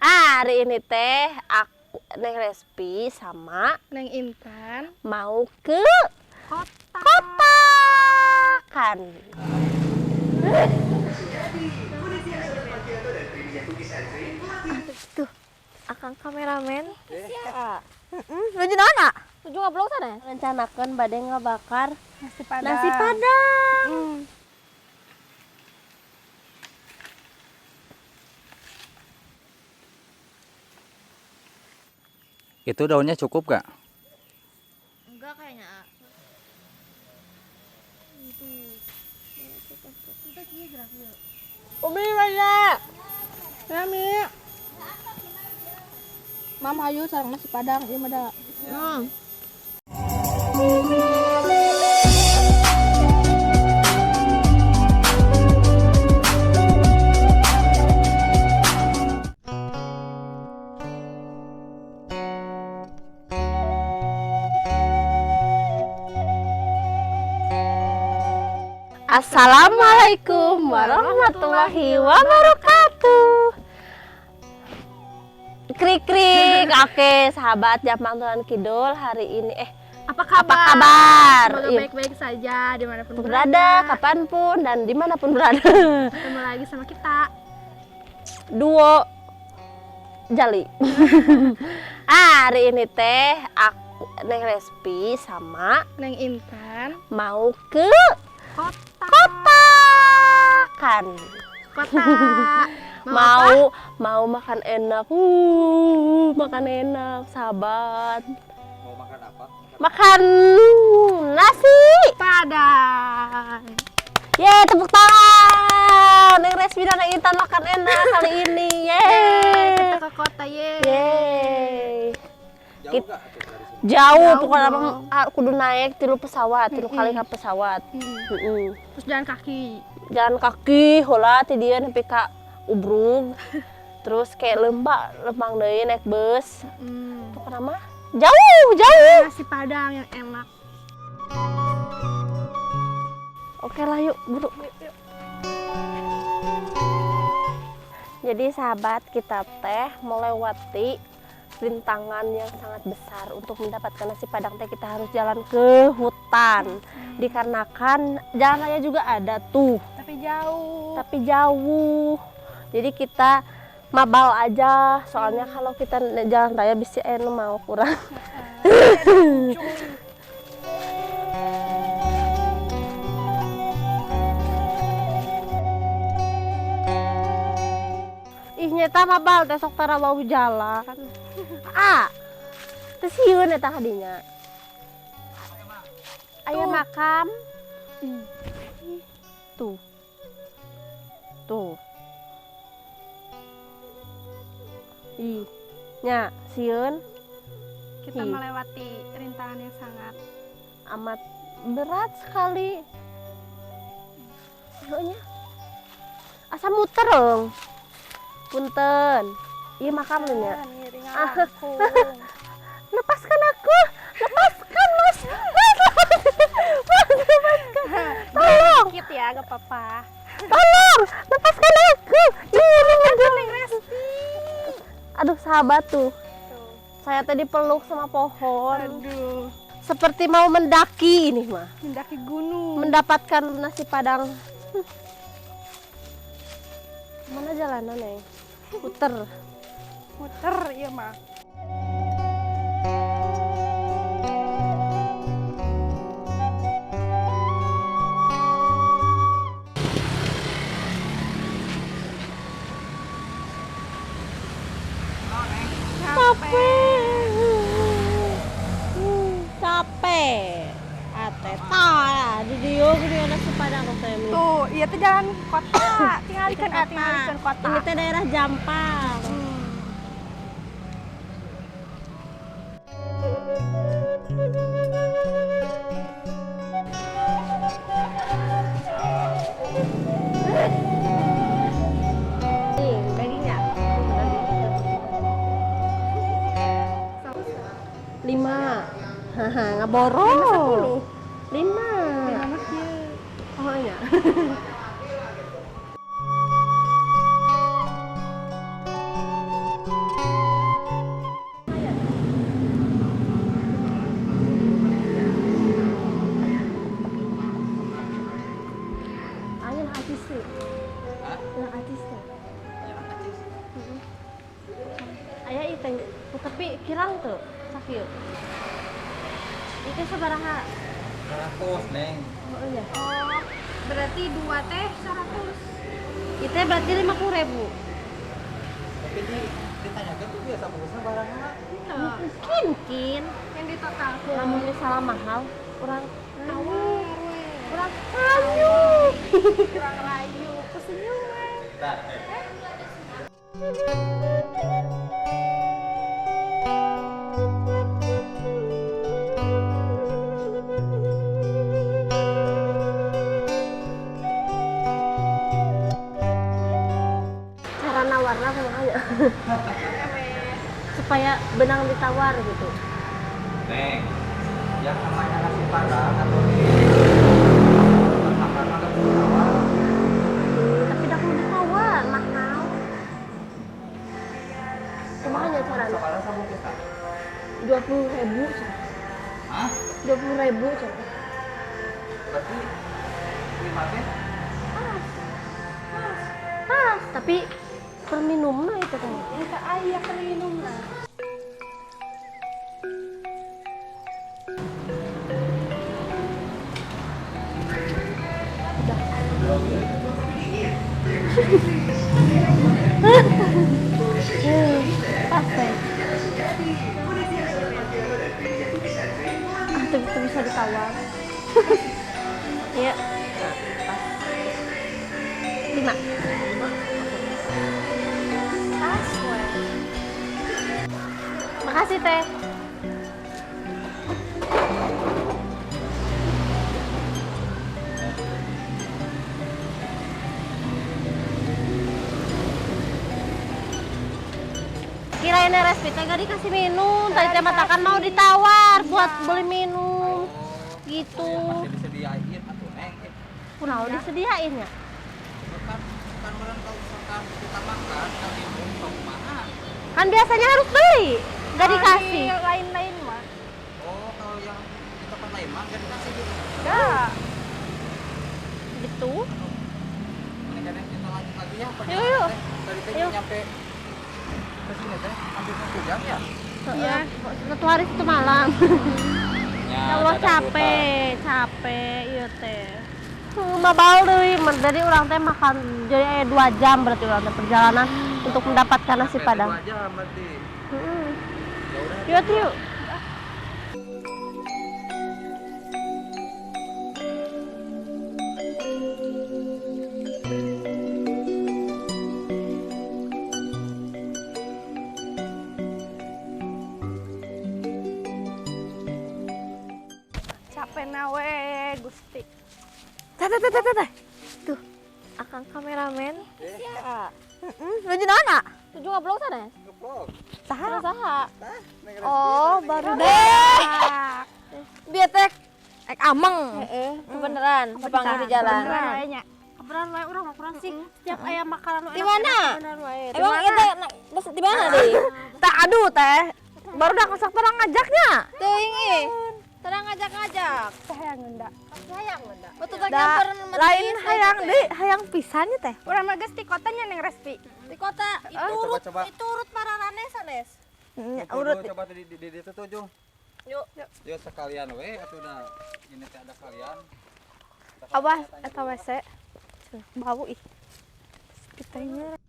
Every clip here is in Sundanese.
Hari ini teh aku Neng Respi sama Neng Intan mau ke kota. Kota kan. Tuh, akang kameramen. Iya. Nuju naon, A? Tujuh ngobrol sana. Rencanakan bade ngabakar Nasi padang. Nasi padang. Itu daunnya cukup gak? Enggak kayaknya, A. Umi mana? Ya, Mi. Mam ayo sareng nasi padang ieu mah da. Assalamualaikum warahmatullahi wabarakatuh. Krik krik. Oke, sahabat Jampang Tulan Kidul, hari ini Apa kabar? Apa kabar? Semoga Iya. baik-baik saja dimanapun Berada, kapanpun dan dimanapun berada. Ketemu lagi sama kita. Duo Jali. Hari ini teh aku Neng Respi sama Neng Intan mau ke kota. Kota kan. Kota. Mau mau makan enak. Makan enak, sahabat. Mau makan apa? Makan nasi Padang. Yeay, tepuk tangan. Neng Respi dan Neng Intan makan enak kali ini. Yeay. Kita ke kota, yeay. Yeay. Jauh gak tuh dari sini? Jauh, Jauh pokoknya dong. mah kudu naik 3 pesawat, 3 kali ke pesawat. Terus jalan kaki. Jalan kaki heula ti dieu nepi ka Ubrug. Terus kayak lembang deui naik bus. Pokoknya mah jauh, jauh. Nasi padang yang enak. Oke lah yuk, buru. Jadi sahabat, kita teh melewati rintangan yang sangat besar untuk mendapatkan nasi padang teh kita harus jalan ke hutan. Dikarenakan jalan raya juga ada tuh, Tapi jauh. tapi jauh. Jadi kita mabal aja, soalnya kalau kita jalan raya bisa mau kurang. Ih nyeta mabal teh sok tara wauh jalan. Ah, teu sieun eta hadinya. Aya makam. Ih, tuh. Tuh. Ih, nya sieun. Kita Ih. melewati rintangan yang sangat amat berat sekali. Nya. Asa muter dong. Punten. Iya makam lu nya. Lepaskan aku. Lepaskan, Mas. Mas, Mas, lepaskan. Tolong. Dikit ya, gak apa-apa. Tolong, lepaskan aku. Aduh, sahabat tuh. Saya tadi peluk sama pohon. Aduh. Seperti mau mendaki ini mah. Mendaki gunung. Mendapatkan nasi padang. Mana jalanan, Neng? Puter. Puter, iya mah. Capek. Capek. Ateta di dieu gede nasi padang teh. Tuh, iya tuh jalan kota. Tinggalikeun ah, tinggalikeun kota. Ini teh daerah Jampang. Nih, dagingnya. 5. Haha, ngaborong. 5. 5 mah kieu. Oh iya. Teh, tapi kirang tuh sakieu. Itu sabaraha? 100, Neng. Oh iya. Oh, berarti dua teh 100. Itu berarti 50.000. Tapi di ditanyakan tuh biasa bungkusnya barangnya. Mungkin Yang di total. Namun misalnya mahal, orang Tawar we. Orang rayu. Kurang rayu, kesenyuman. Bentar. Cara nawarna kumaha ya? Supaya benang ditawar gitu. Neng, yang namanya nasi padang atau di makan agak ditawar. Tapi dah kudu ditawar, mahal. Kumaha nya carana? Sabaraha sabungkus tah? 20.000 cenah. Hah? 20.000 cenah. Berarti 5 teh? Pas, tapi per minumna itu teh. Ini ke ayah ke minumna. Pas teh. Ah, itu bisa ditawar. Iya. Pas. 5. Tas we. Makasih teh. Kirain Respi teh gak dikasih minum, tadi teh matakan mau ditawar buat beli minum. Gitu. Pasti disediain atuh, Neng. Kunaon disediain ya? Bukan bukan orang kalau misalkan kita makan, kan minum atau kumaha. Kan biasanya harus beli, gak dikasih. Di lain-lain mah. Oh, kalau yang di tempat lain mah gak dikasih gitu. Enggak. Gitu. Mendingan kita lanjut lagi ya. Yuk, yuk. Tadi teh Yuk. nyampe ke sini teh hampir 1 jam ya? Iya. 1 hari 1 malam. Ya, Ya Allah capek, capek ieu teh. Mabal deui, jadi urang teh makan jadi 2 jam berarti urang teh perjalanan untuk mendapatkan nasi padang. 2 jam berarti. Heeh. Ya udah. Yuk, yuk. Capek nawe Gusti. Teh teh teh teh. Tuh, akang kameramen. Heeh, nuju naon, A? Tujuh ngobrol sana? Ngeplok. Saha? Saha? Tah, Neng Respi. Oh, baru deh. Bieu teh ek ameng. Heeh, kebeneran, kepanggil di jalan. Beneran we nya. Kebeneran wae urang mah kurang sih. Setiap aya makanan nu Di mana? Kebeneran wae. Emang kita di mana deh? Tah aduh teh. Baru dah kasak terang ngajaknya. Teuing ih. Terang ngajak-ngajak. Teh hayang ngeunda. Hayang ngeunda. Betul tak Da, nyamperin lain hayang deui, hayang pisan nya teh. Urang mah geus di kotanya Neng Respi. Di kota. Itu Coba, coba. Itu urut mararane sanes. Nya, Urut urut. coba di itu tuh, Jung. Yuk. Yuk sekalian we atuh dah. Ini teh ada kalian. Awas eta WC. Bau ih. Pitanya.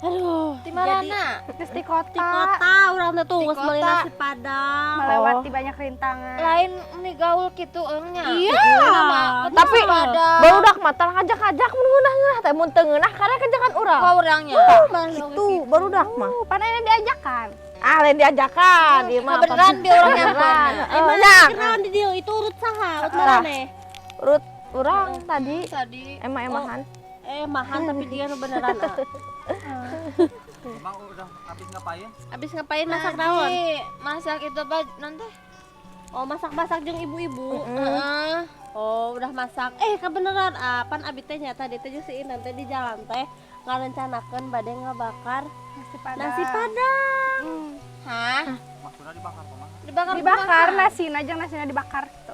Aduh. Di mana? Geus di kota. Di kota urang teh tuh Di geus meuli kota. nasi padang. Melewati banyak rintangan. Lain meni gaul kitu eungnya. Iya. Tapi baru dah mata ngajak-ngajak mun ngeunah-ngeunah teh mun teu ngeunah karek kejakan urang. Ka urangnya. Gitu, baru dah mah. Pan aya diajakan. Ah, lain diajakan, ieu mah. Kebeneran bi urang nyamperin. Emang nya. kenaon di dieu itu urut saha? Urut marane? Urut urang tadi. Tadi. Emah-emahan. Mahan tapi dia nu beneran. Emang udah habis ngapain? Habis ngapain masak naon? Masak itu apa nanti? Oh, masak-masak jeung ibu-ibu. Heeh. Oh, udah masak. Kebeneran pan abi teh nya tadi teh jeung si Inan teh di jalan teh ngarencanakeun bade ngabakar Nasi padang. nasi padang. Hah? Maksudnya dibakar kumaha? Dibakar Dibakar nasina jeung nasina dibakar gitu.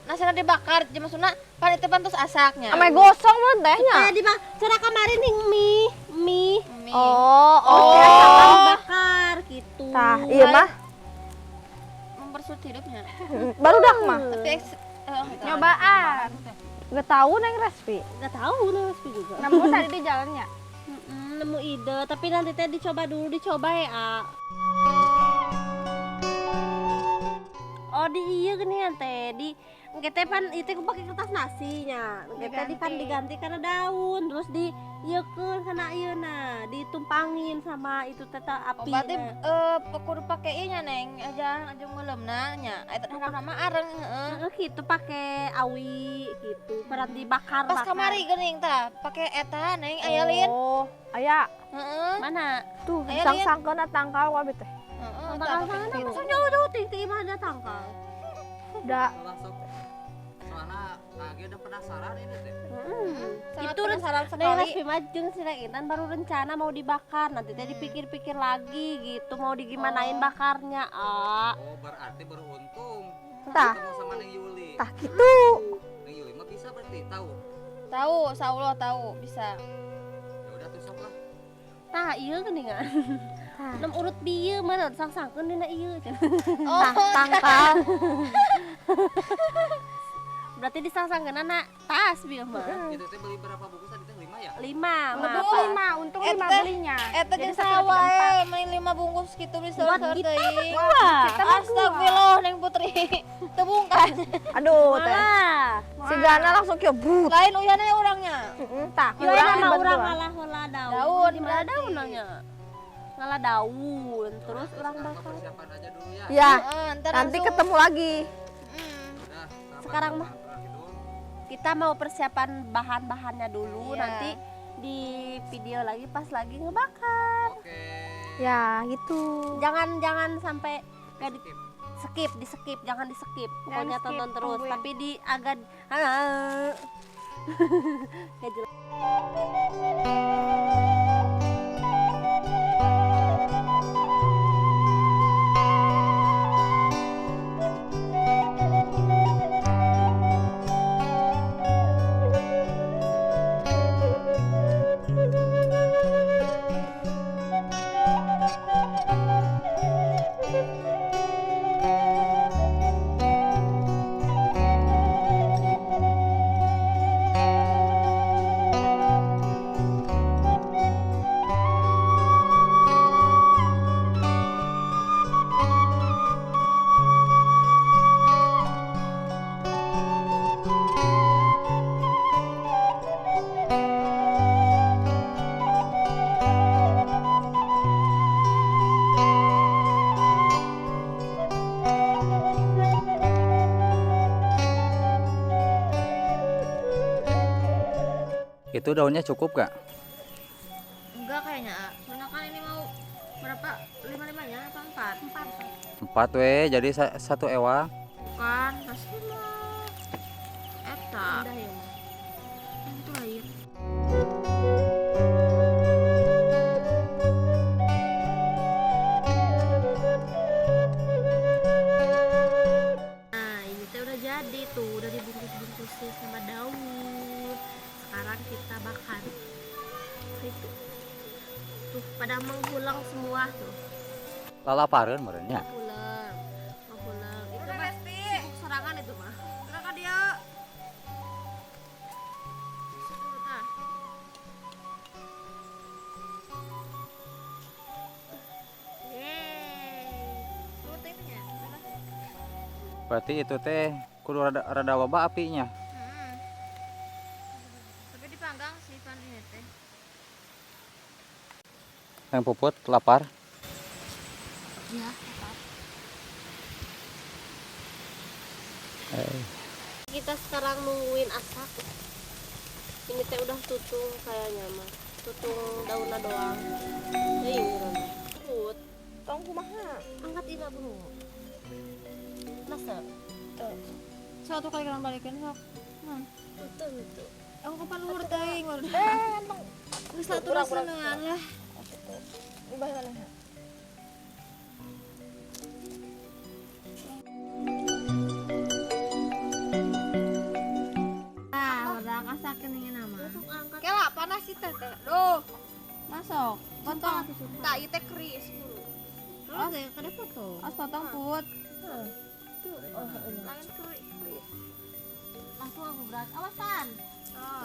Nasina dibakar, jadi maksudna pan itu pan terus asaknya. Ame gosong mah teh nya. Tadi mah cara kemarin nih mie, mie. Mie. Oh, oh. Dibakar gitu. Tah, iya mah mempersulit hidupnya. Barudak mah. Tapi nyobaan. Gak tahu Neng Respi. Gak tahu Neng Respi juga. Nemu tadi di jalannya. Nemu ide, tapi nanti teh dicoba dulu, dicoba ya, A. Oh, di iya gini teh di engke teh pan itu aku pakai kertas nasinya. Engke teh di pan diganti karena daun, terus di ieukeun kana ieu nah, ditumpangin sama itu teh api. Oh, berarti kudu pake ieu nya Neng, aja aja ngeuleumna nya. Eta nama areng heeh. Heeh gitu pakai awi gitu, peran dibakar. Pas kamari geuning tah, pake eta Neng aya lin. Oh, aya. Heeh. Mana? Tuh, sang-sangkeun tangkal wae teh. Heeh, tangkal sana masuk jauh-jauh ting ting imah ada tangkal. Udah. Soalnya lagi udah penasaran ini teh. Itu penasaran sekali. Neng Respi mah jeung si Neng Intan baru rencana mau dibakar, nanti teh dipikir-pikir lagi gitu mau digimanain bakarnya, ah. Oh, berarti beruntung. Tah. Ketemu sama Neng Yuli. Tah gitu. Neng Yuli mah bisa berarti tahu. Tahu, insyaallah tahu bisa. Ya udah tuh sok lah. Tah, ieu geuningan. Nem urut bieu mah sang-sangkeun dina ieu. Oh, tangkal. Berarti disang-sangkeunna tas bieu mah. Itu teh beli berapa bungkus tadi teh 5 ya? 5. 5, untung 5 belinya. Eta jeung saha wae meuli 5 bungkus kitu beli saur-saur teuing. Astagfirullah Neng Putri. Teu bungkas. Aduh teh. Sigana langsung kieu brut. Lain uyana urangnya. Heeh, tah. Urang mah urang ngalah heula daun. Daun, di mana daun nanya? Ngalah daun, terus urang bakar. Persiapan aja dulu ya. Ya. Nanti ketemu lagi. Sekarang mah kita mau persiapan bahan-bahannya dulu, nanti di video lagi pas lagi ngebakar. Oke. Ya, gitu. Jangan sampai gak di skip, di skip, jangan di skip. Pokoknya tonton terus, tungguin. Tapi di agak gak jelas. Itu daunnya cukup gak? Enggak kayaknya, soalnya kan ini mau berapa? 5-5-nya apa 4? 4. 4 weh, jadi 1 ewang. Bukan, pasti mah eta. Itu lain. Nah, ini teh udah jadi tuh, udah dibungkus-bungkusin sama daun. Sekarang kita bakar itu tuh pada menghulang semua tuh. Lalapareun meureun nya. Menghulang, menghulang. Itu mah sibuk serangan itu mah. Gerak ka dia. Berarti itu teh kudu rada loba apinya. Yang Puput lapar? Ya, lapar. Kita sekarang nungguin asak. Ini teh udah tutung kayaknya mah. Tutung daunnya doang. Euy, Puput. Tong kumaha? Angkat ina bro. Masa? Tuh. Satu kali kalau balikin sok. Tutung itu. Aku kapan luhur teuing. Entong. Geus lah turun senengan lah. Ubah mana? Masakeun yang nama. Kela panas sih teh. Duh. Masuk. Potong. Tak ieu teh keris buru. Oh, kada foto. As potong put. Lain keris. Langsung aku berat. Awasan.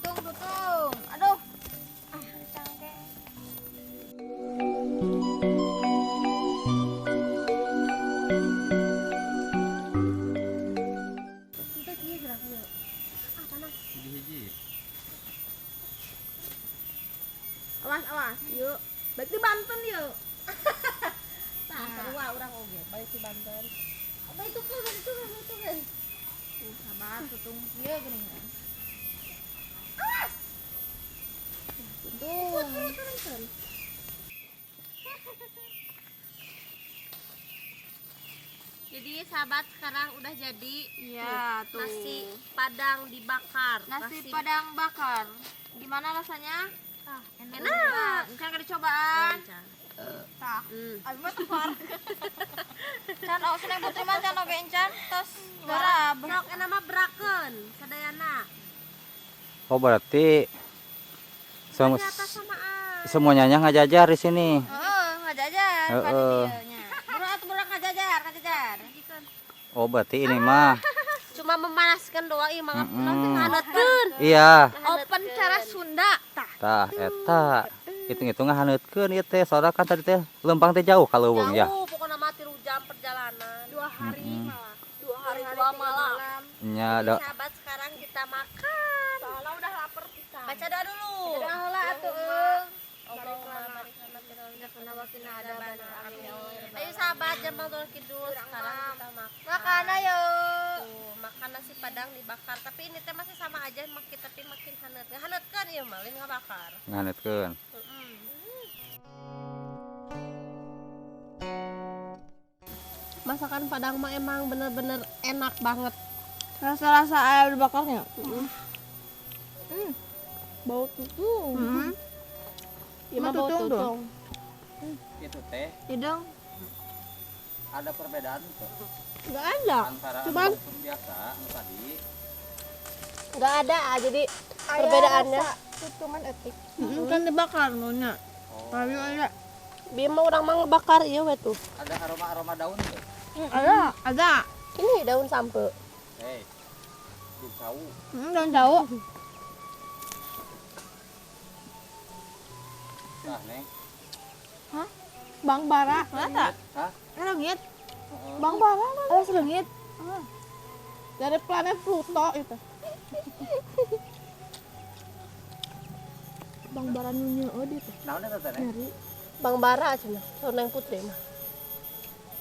Tutung, tutung. Aduh. Ah, cangkeng. Itu kieu geraknya. Ah, panas. Hiji-hiji. Awas, awas. Yuk. Balik di Banten yuk. Tah, sarua urang oge balik di Banten. Apa itu kan, itu kan, itu kan. Sabar, tutung kieu geuning. Awas. Tutung. Jadi sahabat sekarang udah jadi. Iya, tuh. Nasi padang dibakar. Nasi padang bakar. Gimana rasanya? Ah, enak. Enak. Kan kada cobaan. Tah. Abi mah tepar. Can oh seneng putri mah can oge encan tos garab. Sok enak mah brakeun sadayana. Oh, berarti Ternyata samaan. Semuanya ngajajar di sini. Heeh, ngajajar Heeh. pada dieu nya. Buruan atuh buruan ngajajar, ngajajar. Oh, berarti ini mah Cuma memanaskan doang ieu mah Mm-mm. ngahaneutkeun. Iya. Open cara Sunda. Tah. Tah eta hitung-hitung ngahaneutkeun ieu teh, soalnya kan tadi teh lempang teh jauh ka leuweung ya. Jauh pokoknya mah 3 jam perjalanan. 2 hari malah. 2 hari 2 malam. Nya da Sahabat sekarang kita makan. Soalnya udah lapar pisan. Baca doa dulu. Udah heula atuh eung. Allahumma barik lana fil Amin. Ayo sahabat Jambang Dolok Kidul, sekarang kita makan. Makan ayo. Tuh, makan nasi padang dibakar, tapi ini teh masih sama aja makin tapi makin haneut. Haneut kan ieu mah lain ngabakar. Ngahaneutkeun. Masakan Padang mah emang bener-bener enak banget. Rasa-rasa ayam dibakarnya. Bau tutung. Ieu mah bau Tutung dong. tutung. Itu teh Hidung. Ada perbedaan tuh Enggak ada. antara Cuman- anu biasa anu tadi. Nggak ada, ah, jadi perbedaannya. Tutungan etik. Kan dibakar maunya. Oh, Tapi ada. Bima orang mah ngebakar ieu we tuh. Ada aroma-aroma daun tuh. Ada, ada. Ini daun sampe. Hei. Daun cau. Daun jauh. Nah, Neng. Bang Bara. Mana? Hah? Leungit. Heeh. Bang Bara kan Oh, seleungit. dari planet Pluto itu. Bang Bara nunyu itu. Naon eta teh, Neng? Nyari. Bang Bara cenah, saur Neng Putri mah.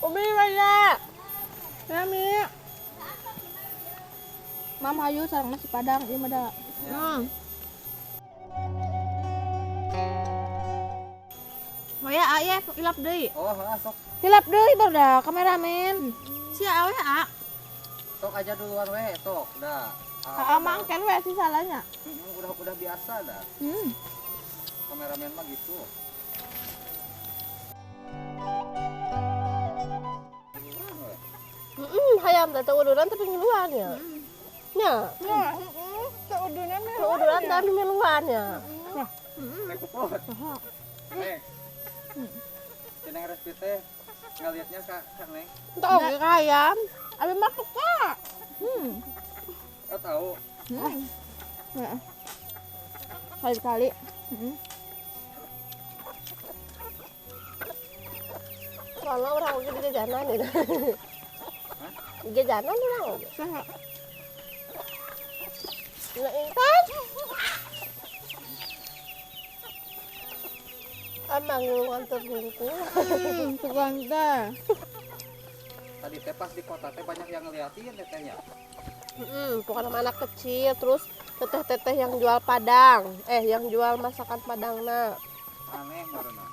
Umi mana? Ya, Mi. Mam hayu sareng nasi padang ieu mah da. Ya. Oh ya, aya hilap deui. Oh, heeh, sok. Hilap deui barudak kameramen. Si awe a. Sok aja duluan we, sok. Dah. Ah, mangken we sih salahnya. Udah biasa dah. Kameramen mah gitu. Heeh, hayam teh teu uduran tapi ngiluan ya. Nya, Ya, heeh, teu udunan mah. teu uduran tapi ngiluan ya. Neng Puput. Neng. Si Neng Respi teh ngeliatnya ka ka Neng. Entah oge ka hayam. Abi mah suka. Oh, tahu. Heeh. Kali-kali. Soalnya orang oge di jajanan ya. Di jajanan orang oge. Saha? Nah, intan. Emang ngiluan terbungku. Tukang teh. Tadi teh pas di kota teh banyak yang ngeliatin tetehnya. Bukan sama anak kecil, terus teteh-teteh yang jual padang, yang jual masakan padang nah. Aneh barusan.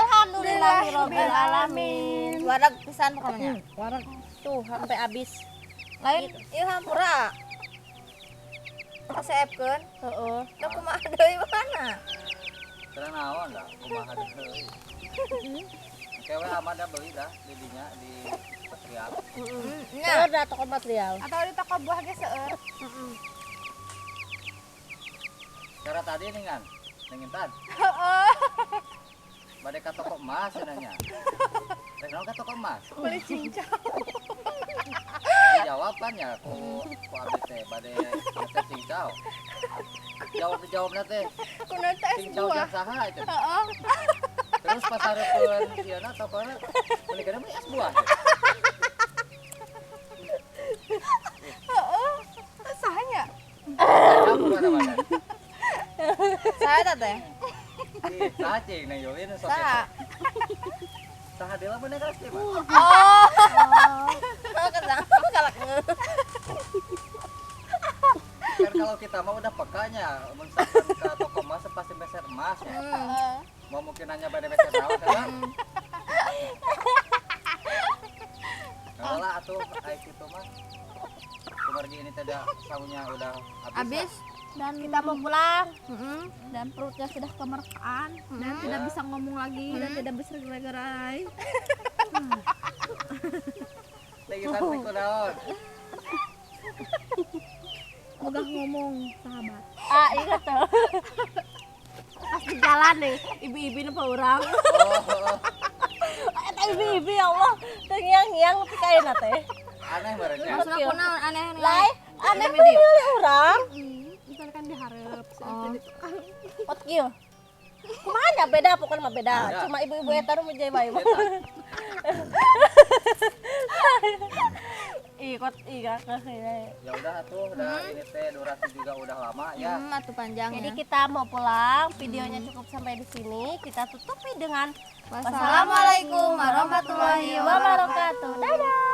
Alhamdulillahirabbil alamin. Wareg pisan pokoknya. Wareg tuh sampai habis. Lain ieu hampura. Kaseepkeun. Heeh. Da kumaha deui mana? Karena naon dah, kumaha deui. Kewe aman dah beli dah di dinya di material. Nya. Ada toko material. Atau di toko buah ge seueur. Cara tadi nih kan, Neng Intan. Bade ka toko emas nanya. Rek naon ka toko emas? Beli cincau. Dijawab kan ya ku ku abdi teh bade teh cincau. Jawab jawabna teh Kunaon teh es cincau buah. jang saha itu. Heeh. Terus pas hareupeun ieu na tokona meuni kana beli es buah. Heeh. Sahanya? Jawab mana-mana. Saha teh? Ih, saha cing Neng Yuli nu sok Saha? eta. Saha deui lah bener resti mah. Oh. Kesang kalak. Kan kalau kita mah udah pekanya, misalkan ke toko emas pasti meser emas ya. Heeh. Mau mungkin nanya pada meser naon kan? Kalau lah atuh ai kitu mah. Kumargi ini teh dah saunya udah habis. Habis. Dan Kita mau pulang. dan perutnya sudah kemerkaan dan Ya. tidak bisa ngomong lagi dan tidak bisa gerai-gerai. Lagi santai kunaon. Udah ngomong sahabat. Ah, ingat tuh. Pas di jalan nih, ibu-ibu nu urang. Oh, Eta ibu-ibu ya Allah, terngiang-ngiang nepi ka ayeuna teh. aneh merenya. Maksudna kunaon aneh nih. Lai, aneh bener urang. Misalkan diharap, Oh. Ot kieu. Kumaha nya beda pokoknya mah beda. Beda. Cuma ibu-ibu eta nu menjadi bae mah. Ih, kot iya Ya udah atuh, udah ini teh durasi juga udah lama ya. Atuh panjang Jadi ya. kita mau pulang, videonya cukup sampai di sini. Kita tutupi dengan Wassalamualaikum warahmatullahi wabarakatuh. wabarakatuh. Dadah.